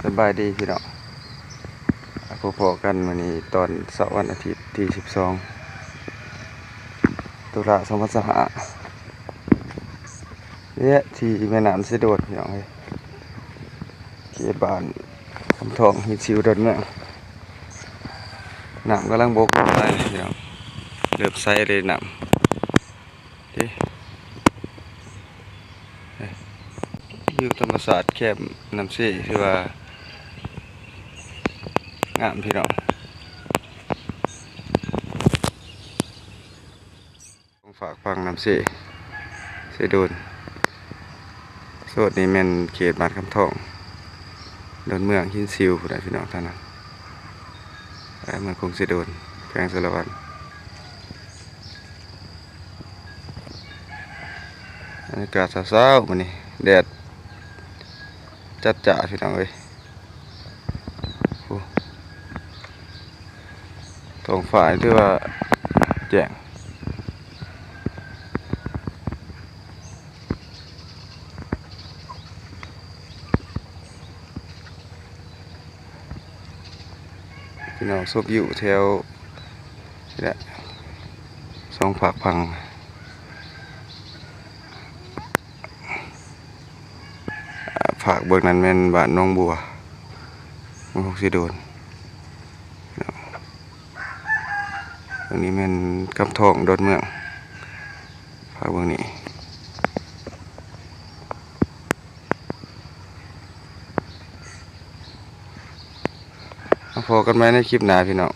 ສະບາຍດີພີ່ນ້ອງ ພົບພໍ້ກັນມື້ນີ້ຕອນເຊົ້າວັນອາທິດທີສິບສອງ ຕຸລາ ສອງພັນຊາວຫ້າ ເນຍ ທີ່ແມ່ນ້ຳເຊໂດນພີ່ນ້ອງເອີຍ ເຂດບ້ານຄຳທອງ ຫີນຊິວ ດອນເມືອງ. ນ້ຳກຳລັງບົກຫຼາຍພີ່ນ້ອງ ເລີ່ມໃສເລີຍນ້ຳ. ເດ້ ວິວທຳມະຊາດແຄມນ້ຳເຊ ຖືວ່າງາມພີ່ນ້ອງ ຂອງຝາກຝັ່ງນ້ຳເຊ ເຊໂດນ. ໂຊນນີ້ແມ່ນເຂດບ້ານຄຳທອງ ດອນເມືອງ ຫີນຊິວ ພຸ້ນນະພີ່ນ້ອງ ທາງນັ້ນ ເມືອງຄົງເຊໂດນ ແຂວງສາລະວັນ. ບັນຍາກາດເຊົ້າໆ ມື້ນີ້ແດດຈັດຈ້າພີ່ນ້ອງເອີຍ ໂອ້ ທ້ອງຟ້ານີ້ຖືວ່າແຈ້ງ. ພີ່ນ້ອງຊົມວິວແຖວນີ້ແຫຼະ ສອງຟາກຝັ່ງ. ອ່າ ຟາກເບື້ອງນັ້ນແມ່ນບ້ານໜອງບົວ ເມືອງຄົງເຊໂດນ. ເບື້ອງນີ້ແມ່ນຄຳທອງ ດອນເມືອງ ພາກເບິ່ງນີ້ ມາພໍ້ກັນໃໝ່ໃນຄລິບໜ້າພີ່ນ້ອງ.